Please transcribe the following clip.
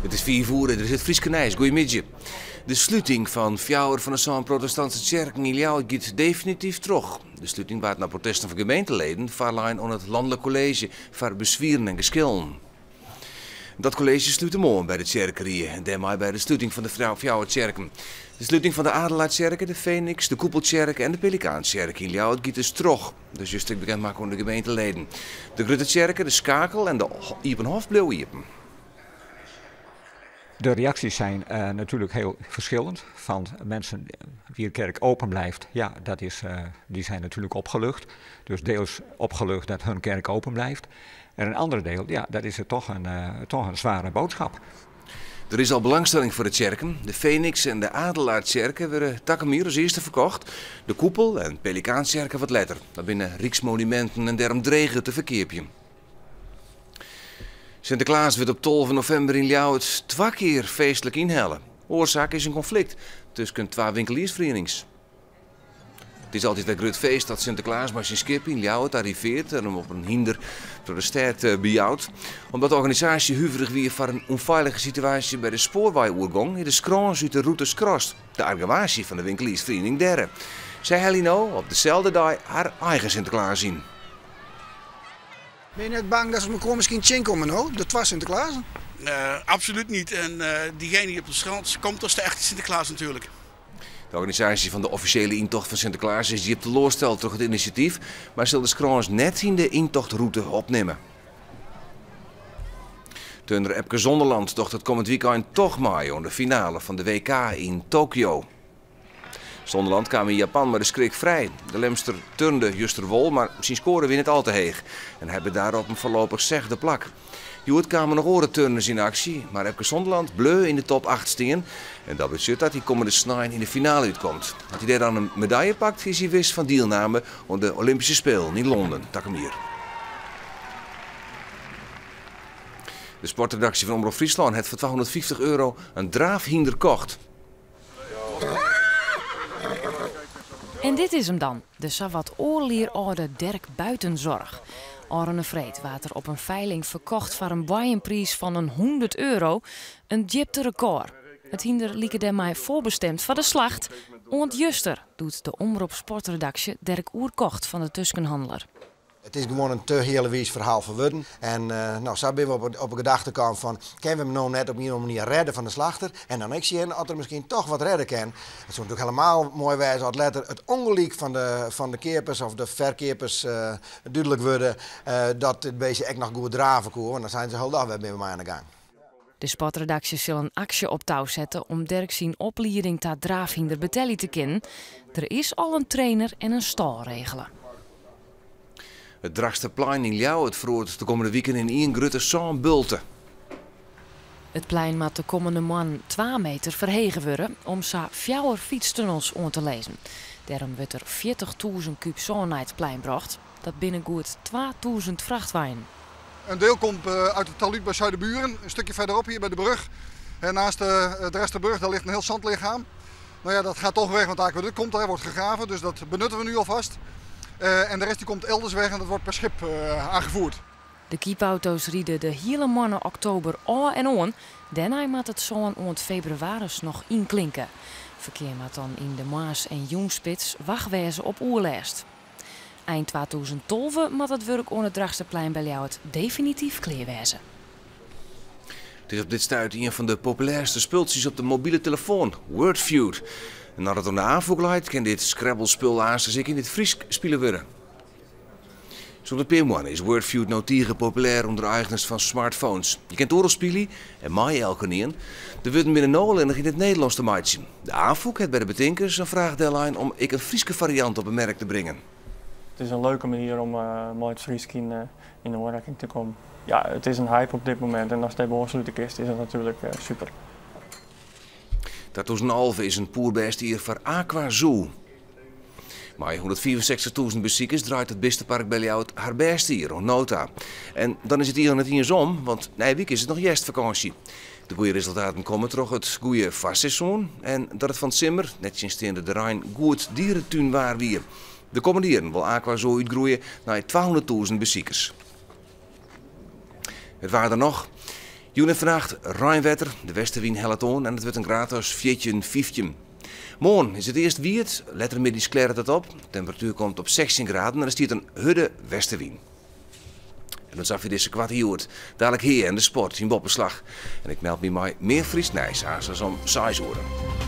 It is fiif oere, der is it Fryske nijs. Goeiemiddei. De sluting fan fjouwer fan de sân protestantske tsjerken yn Ljouwert giet definityf troch. De sluting waard nei protesten fan gemeenteleden foarlein oan it Lanlik Kolleezje foar Beswieren en Geskillen. Dat kolleezje slút him oan by de tsjerkerie en dêrmei by de sluting fan de fjouwer tsjerken. De sluting fan de Adelaartsjerke, de Feniks, de Koepeltsjerke en de Pelikaantsjerke yn Ljouwert giet dus troch. Dat is juster ek bekend makke oan de gemeenteleden. De Grutte Tsjerke, de Skakel en de Iepen Hof bliuwe iepen. De reacties zijn natuurlijk heel verschillend. Van mensen wier kerk open blijft, ja, dat is, die zijn natuurlijk opgelucht. Dus deels opgelucht dat hun kerk open blijft. En een ander deel, ja, dat is het toch een zware boodschap. Der is al belangstelling foar de tsjerken. De Feniks en de Adelaartsjerke wurde takom jier as earste ferkocht. De Koepel en Pelikaantsjerke wat letter. Dat binne ryksmonuminten en dêrom dreger te ferkeapjen. Sinteklaas wurdt op 12 novimber yn Ljouwert twa kear feestlik ynhelle. Oarsaak is in konflikt tusken twa winkeliersferienings. It is altyd wer grut feest dat Sinteklaas mei syn skip yn Ljouwert arriveart en him op in hynder troch de stêd bejout. Omdat de organisaasje huverich wie foar in ûnfeilige situaasje by de spoarweioergong is de skrâns út de rûte skrast. De argewaasje fan de winkeliersferiening dêre. Sy helje no op deselde dei har eigen Sinteklaas yn. Binne je net bang dat se mekoar miskien tsjinkomme no, de twa Sinteklazen? Absoluut niet. En diegene die op de schans komt, dat is de echte Sinterklaas natuurlijk. De organisaasje fan de offisjele yntocht fan Sinteklaas is djip teloarsteld troch it inisjatyf, mar sil de skrâns net yn de yntochtrûte opnimme. Turner Epke Zonderland docht it kommend wykein toch mei oan de finale fan de WK yn Tokio. Zonderland kaam yn Japan mei de skrik frij. De Lemster turnde juster wol, mar syn skoare wie net al te heech en hy bedarre op in foarlopich sechde plak. Hjoed kamen noch oare turners yn aksje, mar Epke Zonderland bleau yn de top acht stean en dat betsjut dat hy kommende snein yn de finale útkomt. As hy dêr dan in medalje pakt, is hy wis fan dielname oan de Olympyske Spelen yn Londen takom jier. De sportredaksje fan Omrop Fryslân hat foar 250 euro in draafhynder kocht. En dit is 'm dan, de sawat oardel jier âlde Dirk Buitenzorg. Ôfrûne freed waard er op in feiling ferkocht foar in boaiempriis fan in 100 euro, in djipterekôr. It hynder like dêrmei foarbestimd foar de slacht, oant juster, doe't de Omrop Sportredaksje Dirk oerkocht fan de tuskenhanneler. It is gewoan in te healewiis ferhaal foar wurden. En no, sa binne we op de gedachte kaam fan, kinne we him no net op ien of oare manier rêde fan de slachter? En dan ek sjen oft er miskien toch wat rêde kin. It soe natuerlik helemaal moai wêze as letter it ûngelyk fan de, fan de keapers of de ferkeapers dúdlik wurde dat dit beestje ek noch goed drave koe. Want dan seinen se, hold wêr binne we mei oan de gang. De sportredaksje sil in aksje op tou sette om Dirk syn oplieding ta draafhynder betelje te kinnen. Der is al in trainer en in stâl regele. It Drachtsterplein yn Ljouwert feroaret de kommende wiken yn ien grutte sânbulte. It plein moat de kommende moannen 2 meter ferhege wurde om sa fjouwer fytstunnels oan te lizzen. Dêrom wurdt der 40.000 kúb sân nei it plein brocht. Dat binne goed 2000 frachtweinen. Een deel komt uit het talud bij Zuiderburen, een stukje verderop hier bij de brug. Naast de Drachtsterbrug, daar ligt een heel zandlichaam. Nou ja, dat gaat toch weg, want de aquaduct komt daar, wordt gegraven, dus dat benutten we nu alvast. En de rest die komt elders weg en dat wordt per schip aangevoerd. De kypauto's ride de hiele moanne oktober ôf en oan. Dêrnei moat it sân oant febrewaris noch ynklinke. Ferkear moat dan yn de moarns- en jûnsspits wach wêze op oerlêst. Ein 2012 moat it wurk oan it Drachtsterplein by Ljouwert definityf klear wêze. It is op dit stuit ien fan de populêrste spultsjes op de mobile telefoan, Wordfeud. En as it oan de Afûk leit, kin dit Scrabble-spul aanstens ek yn it Frysk spile wurde. Sûnt in pear moanne is Wordfeud no tige populêr ûnder eigners fan smartphones. Je kinst oeral spylje en mei elkenien. De wurden binne no allinnich yn it Nederlânsk te meitsjen. De Afûk hat by de betinkers in fraach dellein om ek in Fryske fariant op 'e merk te bringen. It is in leuke manier om mei it Frysk yn oanrekking te kommen. Ja, it is in hype op dit momint en ast dêrby oanslute kinst, is dat natuerlik super. 2011 is in poerbêst jier foar Aqua Zoo. Mei 165.000 besikers draait it bistepark by Ljouwert har bêste jier oant no ta. En dan is it jier noch net iens om, want nije wike is it noch hjerstfakânsje. De goede resultaten komme troch it goede farseizoen en dat it fan 't simmer, nettsjinsteande de rein, goed dieretúnwaar wie. De kommende jierren wol Aqua Zoo útgroeie nei 200.000 besikers. It waar dan noch. Jûn en fannacht reinwetter, de westewyn hellet oan en it wurdt in graad as 14, 15. Moarn is it earst wiet, letter middeis klearret it op. De temperatuer komt op 16 graden en der stiet in hurde westewyn. En dat safier dizze koarte Hjoed. Dalik Hea en de sport yn Boppeslach. En ik meld my mei mear Frysk nijs aanst om 6 oere.